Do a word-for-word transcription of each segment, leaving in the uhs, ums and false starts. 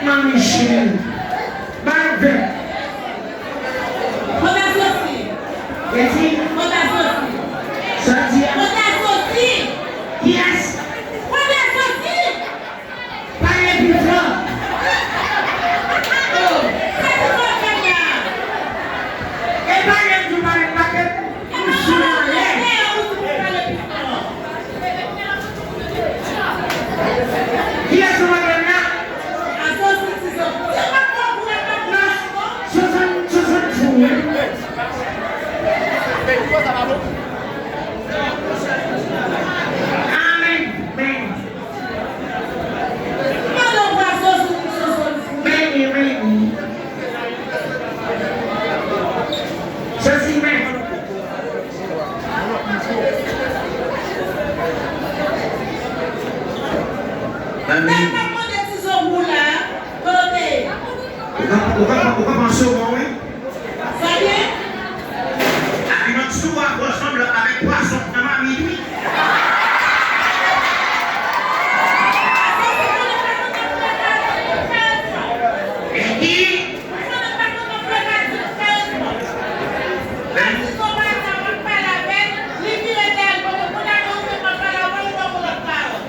Manmi cheri. Ba l vè. Kote Asosi? Eti? Kote Asosi? Sa di a? Kote Asosi? Kiyès? Kote Asosi? Pale pi fò. Oh, sa se sa w fè la? E pale m tou, pale m pa te m sou anlè. Kiyès ou mande m la? Non, swasann, swasann tou, wi. Amèn. Amèn. Mande yon bwa swasann, swasann tou. Mèni, mèni. Swasann, mèni. Amèn. Nèg k ap mande ti zo pou la, kote? Ou ka, ou ka, ou ka pran somon, wi. Sa byen? Aliman sou a ressemble avec poisson nan mamit, wi. E ki?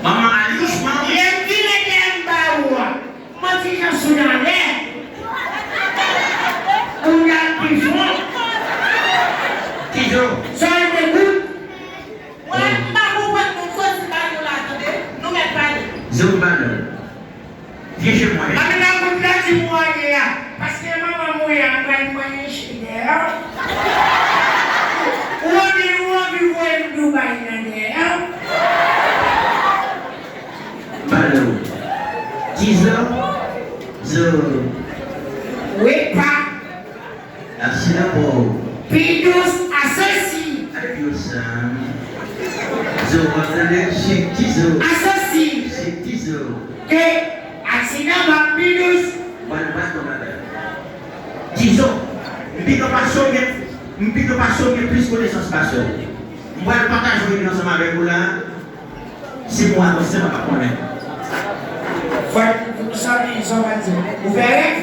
Manman Alious, manman. Lè m vin lè m ba ou a, manti jan sou nan lè. Ou nan prizon. Kijan? Sa yo te kout. Mwen, m pa konprann moun soti ba nou la, tande. Nou mèt pale. Zero valè. Vye je mwen. Amina kout la di mwen ye a. Paske manman mwen an pral mwen enchi dèyè. Ou anvi, ou anvi voye m Dubai nan dèyè. Valè. Dizan. Zero. Wi, pa. Aksidan pou. Pi dous asosi. Adios. Zo w ap tande, chik ti zo. Asosi. Chik ti zo. Ke aksidan pa pi dous. Mwen pa ton madan. Dizon, m pi gran pase w, gen, m pi gran pase w, gen plis konesans pase w. M pral pataje yon ide ansanm avèk ou la. Si mwen avanse, mwen pa konnen. Fòk pou sa vini, sa w pral di. Ou fè rèv?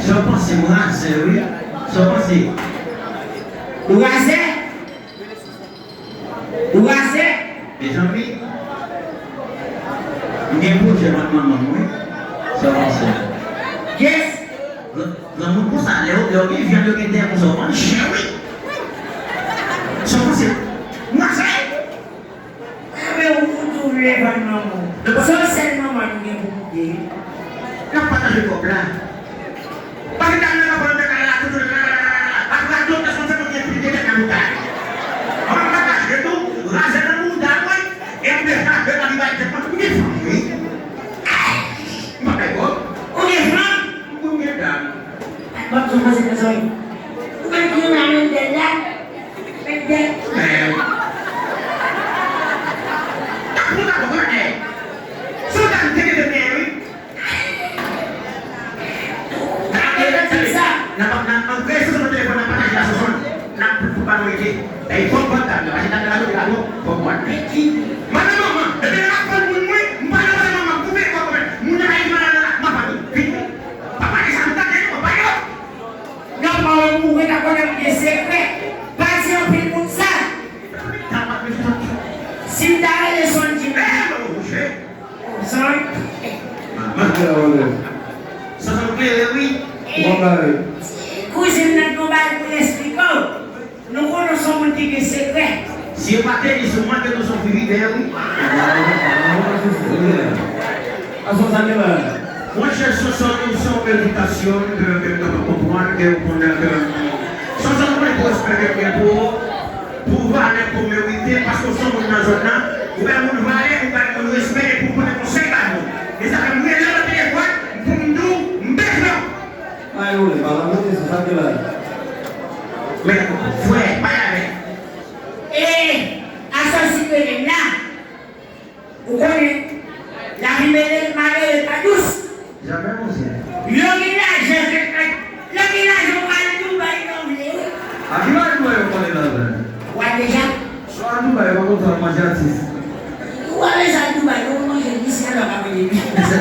Sa w panse, m razè, wi. Sa w panse? Ou razè? Ou razè? Mezanmi, m gen pwojè m ak manman m, wi. Sa w panse? Yes. Gran, granmoun konsa, lè yo, lè yo gen vyann, yo gen dèyè konsa, w konn chen, wi. Sa w panse? M razè? Enben, ou tou vle vann manman w. Se yon sèl manman nou gen pou kite. N ap pataje kòb la. Paske dam nan ka pran nan kay la, tout la, la, la, la, la. Apre a, tout responsab yo gen pil de tèt nan mouda. An pataje tou, razè nan mouda mwen, e m deja fè nan li bay tèt mwen, m gen fanm, wi. M pa bay kòb. Ou gen fanm? M konn gen dam. Bon, sou koze mezanmi. Ou mèt di yon lamèn dèyè la. Mèt dèyè. Men. Tankou ta konprann, eh. Sou dam te gen de men, wi. N ap, n ap, n ap, an, rete sou telefòn, n ap pataje la sou son. N ap pou, pou pa nou rete. Ey, fòk ban dam nan, paske dam nan la soti la twòp, fòk ban. Madan manman, depi lè n ap fann moun mwen, m pa nan madan manman, koupe kòb mwen. Moun nan pa di madan nan la, m ap pale. Vini. Pa pale sa, m tande, m ap pale. N ap pale pou ou, mwen ta konnen m gen sekrè. Pa di anpil moun sa. Si m ta rele Sonji. Sonji. Sa sa klere, wi. Bon bagay. Kouzin nan gon bagay pou l esplike w. Nou konnen w se yon moun ki gen sekrè. Si yo pa te di sou mwen ke nou se yon fi lidè, wi. Aso sa gen la. Monchè, Sonson, se yon meditasyon ke, ke m kapab konprann, ke w konnen ke Sonson, mwen pou respè ke m gen pou ou, pou valè ke w merite, paske w se yon moun nan zòn nan, ou bay moun valè, ou bay moun respè, epi w pote konsèy ba moun. E sa fè m rele w nan telefòn, pou m di w, m bezwen w. Ay, ou pa rakonte sa, sa te la. Men, frè, pale avè l. E, aso si te menm la. Ou konnen, lavi mele, malere pa dous. Jamè, monchè. Lè w gen lajan, se, lè w gen lajan, w ka al Dubai, jan w vle, wi. A ki bagay Dubai yo konnen la, frè? W al deja? Swa Dubai, yo pa konn sa manje atis. Ou pa bezwen al Dubai, non, ou manje isi, alò, pa manje isi.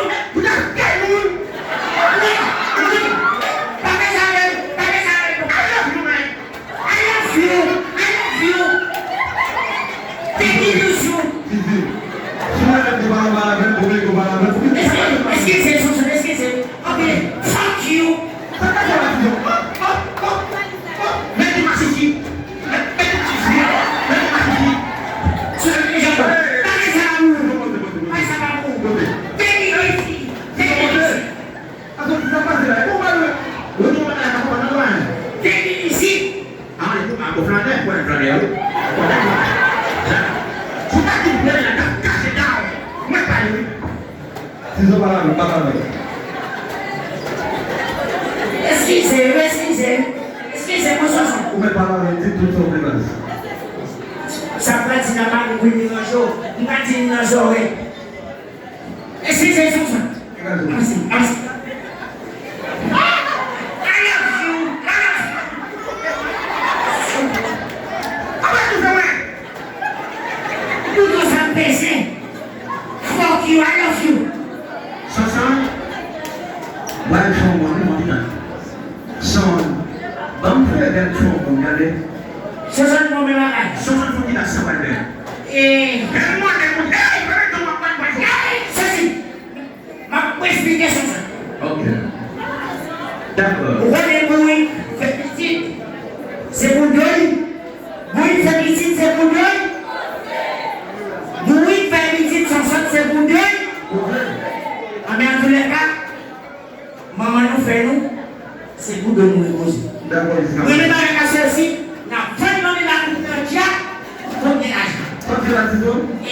nou, nou t ap kay moun. Ann, ann, pa fè sa avè m, pa fè sa avè m. I love you, man. I love you, I love you. Take it easy. Eskize, eskize, Sonson, eskize. Ok, fuck you. Sa ka fè la, Tizon? Hop, hop, hop, hop. Mete masisi. Mete masisi. Mete masisi. Sonson, deja, pa gen sa pa pou ou. Pa gen sa pa pou ou. Take it easy. Take it easy. Take it easy. Ah, ou pa flanè, ou pa flanè, wi. Si w pa di bwè la, t ap kache down. Mwen pale, wi. Si w pa la, pa pale. Eskize, eskize. Eskize, mwen Sonson. Ou mèt pale avè l, di tout sa w vle, baz. Sa m pral di nan pale pou l deranje w. M pral di l nan zòrèy. Eskize, Sonson. Mèsi, mèsi. Ah! I love you. I love you. Apa tou fè mwen? Tou sa m peze. Fuck you, I love you. Sonson, wè l fè w mwen, mwen, mwen, Sonson, ban m fè bèl fon pou m gade. Sonson, bon, men bagay. Sonson, fò ki ta sa wè bèl. Eh. Bèl mwen, bèl mwen. Ey, bèl mwen, bèl mwen. Ey, sezi. M ap esplike Sonson. Ok. Dakò. Ou konnen bourik fè pitit, se pou do l. Bourik fè pitit, se pou do l. Bourik fè pitit, Sonson, se pou do l. Anben, antoulèka, manman nou fè nou, se pou do nou repoze. Dakò, Islam. Premye bagay k ap sòti, n ap vann manmi makout nan djab pou n gen lajan. Sa w di la, Tizon? E,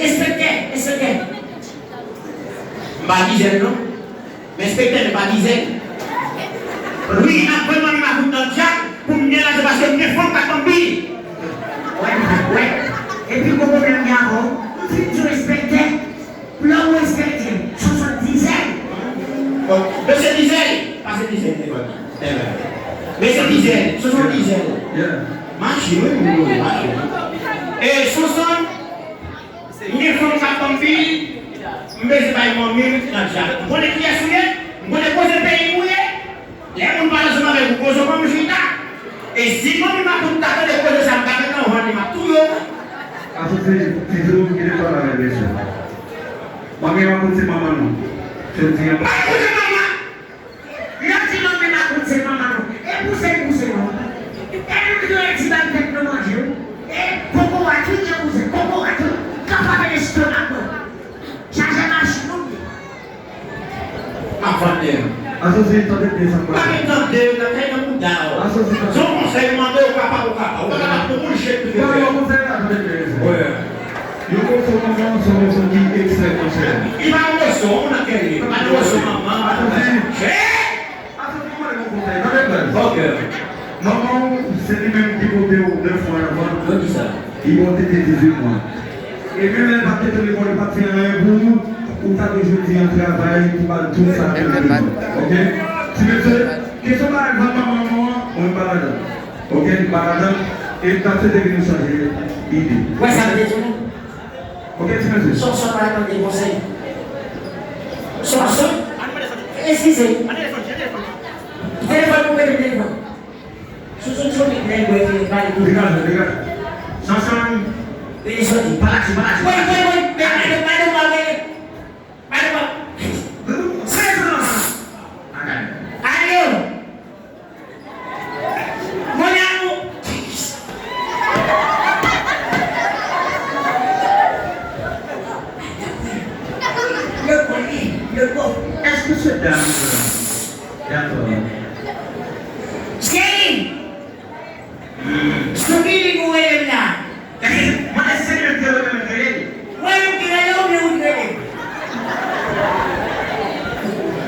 enspektè, enspektè. M pa dizèn non. Men enspektè, m pa dizèn. Wi, n ap vann manmi makout nan djab pou m gen lajan paske m gen fanm k ap ban m bil. Wè, wè. Epi gwo pwoblèm gen avè w. M fin di w enspektè. Lè w respekte, Sonson Dizèl. Bon, mesye Dizèl, pase Dizèl telefòn nan. Mesye Dizèl, Sonson Dizèl. Mache, wi, wi, wi, mache. E Sonson, m gen fanm k ap ban m bil, m bezwen bay manmi m nan djab. M konnen kiyès ou ye, m konnen kote peyi m ou ye. Lè moun pale ansanm avèk ou, koze w ban m chita. E si manmi makout ta tande koze sa, m ta met nan vann li, m ap touye w. Asosi, Tizou, ki te pale avèk mesye. Manmi makout se manman nou. Jodi a. Makout se manman! Yo di manmi makout se manman nou. E pouse l pouse nou. E nou ki dwe di bay tèt nou manje, wi. E kokorat, wi, gen pouse. Kokorat, wi. K ap frape lestomak nou. Chaje machin nou ye. Ap vann tè a. Asosi, tande byen sa m pral di. Pa gen tande, nan kay nan bouda w. Asosi, tande. Se yon konsèy m mande w, ou kapab, ou kapab. Ou pa kapab pou moun jete prive. Ban m yon konsèy la, tande byen sa. Wi. Yon moso manman, se yon moso ki ekstrèmman chè. Li pa yon moso, yon moun nan kè li. Pa yon moso manman. Asosi. Chè! Asosi, mwen mande yon konsèy, tande byen. Ok. Manman w, se li menm ki pote w nèf mwa anvan. Yo di sa. Li ba w tete dizuit mwa. E menm lè l pa t tete w lekòl, li pa t fè anyen pou ou, ou ta dwe jodi a travay pou ba l tout sa ke l bezwen. Ok? Ti mesye, kesyon bagay vann manman nou an, mwen m pa ladan. Ok? M pa ladan. E m ta swete ke nou chanje ide. Wè sa m te di nou? Ok, ti mesye. Sonson pa mande konsèy. Sonson? Eskize. Telefòn pou mwen, telefòn. Sonson, Sonson, nèg wè ki pale tou. Degaje, degaje. Sonson. Vini soti. Pa lage, pa lage. Wi, wi, wi. Men, men, men, men, men, men. Madam, Èske se dam sa? Dakò. Cheri! Sou ki liy ou rele m la? Mwen se li ki rele m, rele m. Mwen menm ki rele w oubyen ou ki rele m?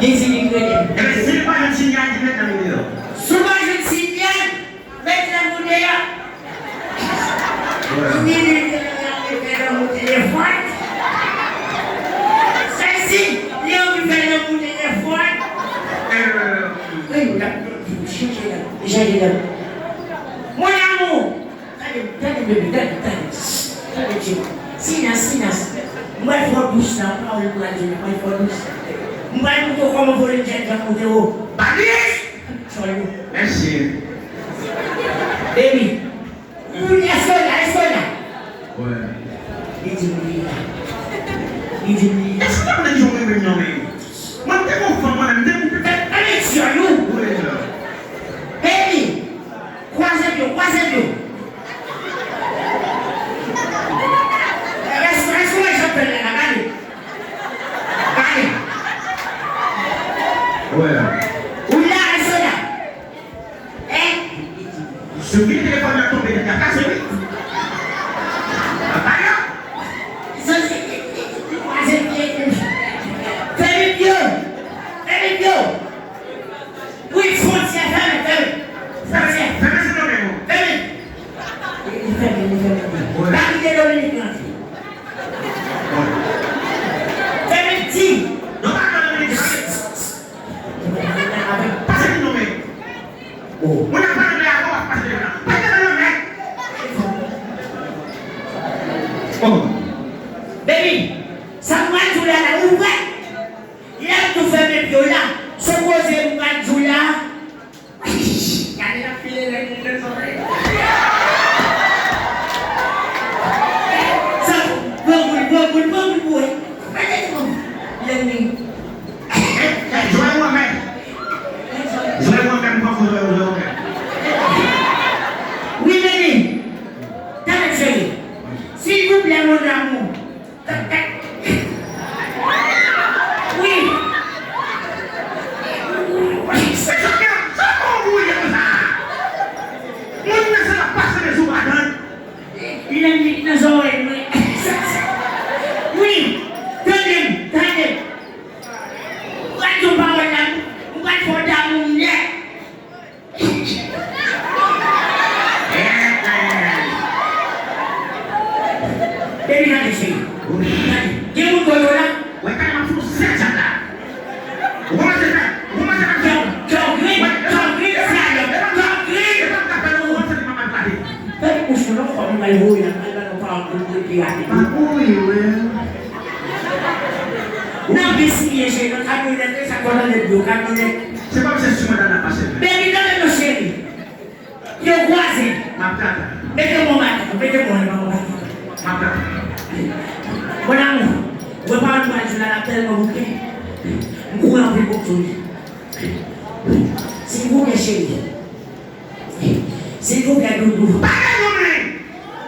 Li di li ki rele m. Ebyen, si li pa jwenn sinyal, li mèt nan nimewo. Si w pa jwenn sinyal, mete lanmou deyò. Li di li fè lanmou telefòn. Sèsi, li anvi fè lanmou telefòn. Wi, w ap chanje la, chanje la. Mon amour, tande, tande, baby, tande, tande. Tande, tchik. Silans, silans. Mwen fò dous la, pawòl mwen di, mwen fò dous. Mwen montre w kòman vòlè jèn jan monte wo. Baby! Sorry. Mèsi. Baby. Wi, èske w la, èske w la? Wi. Li di m li la. Li di m li la. Èske w pa konnen kijan w renmen m nan, men? Mwen, m te gon fanm, mwen menm, m te koupe tèt. Tande, tande, tande. Wi, la. Baby, kwaze pye w, kwaze pye w. Rès, rès, rès, jan fè l la, gade. Gade. Wi. Ou la, èske w la? Hein? Sou ki telefòn nan tonbe, nèg la kase, wi. Apa yo? Fèmen pye w! Fèmen pye w! Wi, fwontyè, fèmen, fèmen! Fwontyè! Fèmen, se nan men w. Fèmen! Li fèmen, li fèmen. Wi. Pa kite Dominique rantre. Wi. Fèmen, di! Non, pa Dominique rantre. Pase ki non men. Oh. Moun ap pale anglè avè w, w ap pase devan. Pase devan non men. Oh. Baby, sa m pral di w la la, ou prè? Lè m tou fèmen pye w la, se koze m pral di w la. Gade l ap file lèt li nan zòrèy. Sa, gwo boul, gwo boul, gwo boul, gwo boul. Lènmi. Jwè w anmè. Jwè w anmè, m pran fò jwè w, jwè w anmè. Wi, baby. Tande, cheri. Silvouplè, mon amour. Wi. Mesye, sa bon bouye konsa. Moun nan se la pase de sou padan. Li nan mit nan zòrèy mwen. Wi. Tande m, tande m. Ou pral di yon pawòl la, ou pral fè w damou m nèt. Baby, gade, cheri. Gade. Gen moun kote w la? Wè, gade, m ap fè w sèl djab la. Ou kòmanse fè, ou kòmanse fè. Kè w, kè w gri, kè w gri, se alè. Kè w gri. E pa m k ap fè l, ou kòmanse fè m ap plate. Fè bouch ou non, fò m bay voye, al ba nou pawòl pou l pi rapid. Pa kouri, wè. Nan bis li ye, cheri, nan kamyonèt, e sa k fè w tande bri w, kamyonèt. Se pa misye sou mwen nan pase. Baby, tande non, cheri. Yo kwaze. M ap gade. Mete men w anba tèt ou, mete men w anba tèt ou. M ap gade. Mon amour, ou wè pawòl m pral di w la, l ap tèlman bouke. M kouri anpil pou m di w li. Silvouplè, cheri. Silvouplè, doudou. Pa gen non,